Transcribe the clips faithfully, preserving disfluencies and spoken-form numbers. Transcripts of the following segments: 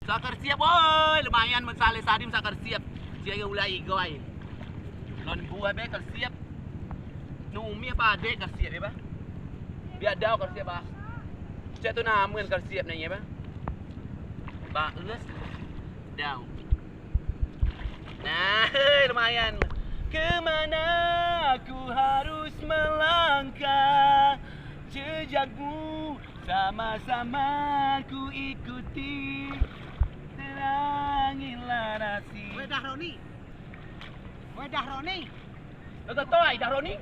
Sak kersiep, woi, lumayan men sale sadim sak kersiep. Jai ulai igai. Lon buah be kersiep. Numi apa adek kersiep ya, ba? Biar dau kersiep, ba. Cek tu namen kersiep nanya, ba. Ba, les. Dau. Nah, hei, lumayan. Kemana ku harus melangkah, jejakmu sama-sama ku ikuti, terangilah nasib. Weh, Dahroni. Weh, Dahroni. Lo kata ai, Dahroni.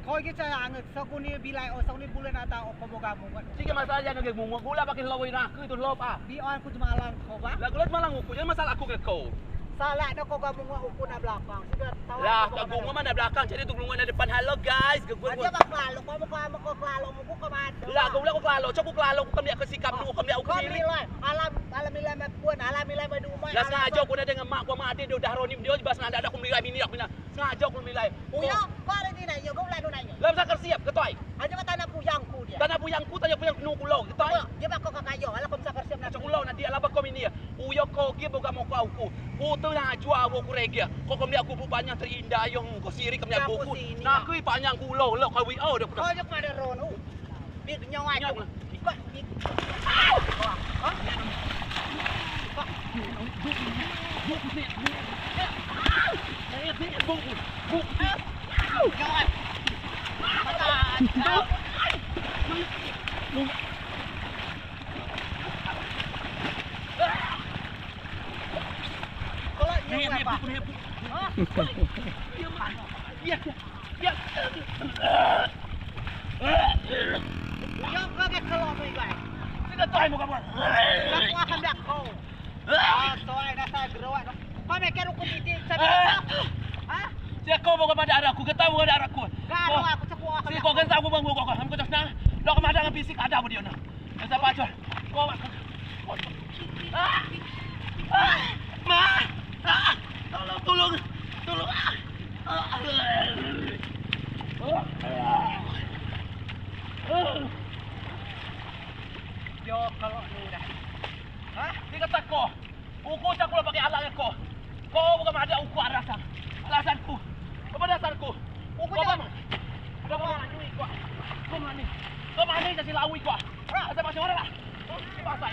Ko ige cak anget, sokuni bilai o, sokuni bulen ata o, ko boga mungut. Sike masalah jangan ke mungut, gula pakai lo wei nak, itu lo pa. Bi an ku jemalang ko ba. Lah, gula jemalang uku, jangan masalah aku ke ko. Salah do ko ga mungut uku nak belakang. Sike tawa. Lah, ko ga mungut mana belakang, jadi tu mungut nak depan. Halo guys, ke gua. Aja bak lalu, ko mau ko mau ko lalu, mau ko madu. Lah, gula ko kelalo, cok ko kelalo, ko kemliak ke sikap nu, ko kemliak uku. Ko milai, alam, alam milai mek pun, alam milai mek dumai. Lah, sengaja ko nak dengan mak ko, mak ade do Dahroni, dio bas nak ada ko milai mini, aku milai. Sengaja ku milai. Uyo, ko ari di nayo, ko ulah nayo. Lah, sak kersiep, ketoi. Aja ba tanah puyang ku dio. Tanah puyang ku, tanah puyang nu kulo, ketoi. Uyo, dio ba ko kakayo, alah ko sak kersiep nak. Cak kulo nak dio, alah ba ko mini. Uyo ko gie boga moko uku. Putu nak jua wo ku regia. Ko kemliak ku bu panjang terindah yo, ko siri kemliak buku. Nak kui panjang kulo, lo ko wi o dio. Ko aja ko ada ron. Bik nyawa. Nyawa. Bik. Hah? Nyawa. Mata. Kalau nyawa apa? Hah? Iya, iya. Ya. Yo, ko ke kelok tu igai. Sida tuai muka buat. Aku akan dak kau. Ah, tuai dasar gerowak tu. Kau mikir aku titi sabi. Hah? Sida kau bukan pada arah aku, ketawa pada arah aku. Gak ada aku cepu aku. Si kau kan tahu bang gua kau, kamu kau tak senang. Dak kemana dengan fisik ada apa dia nak? Dasar pacul. Kau, kau, ah, ah, ma, ah, tolong, tolong, tolong. Ah, ah, ah. Yo, kalau nu dah. Hah? Dia kata ko. Uku cak kulo pakai alat ko. Ko bukan ada uku alasan. Alasanku. Apa dasarku? Uku cak. Ko mana? Ko mana? Ko mana? Ko mana jadi lawi ko? Asal macam mana lah? Pasai.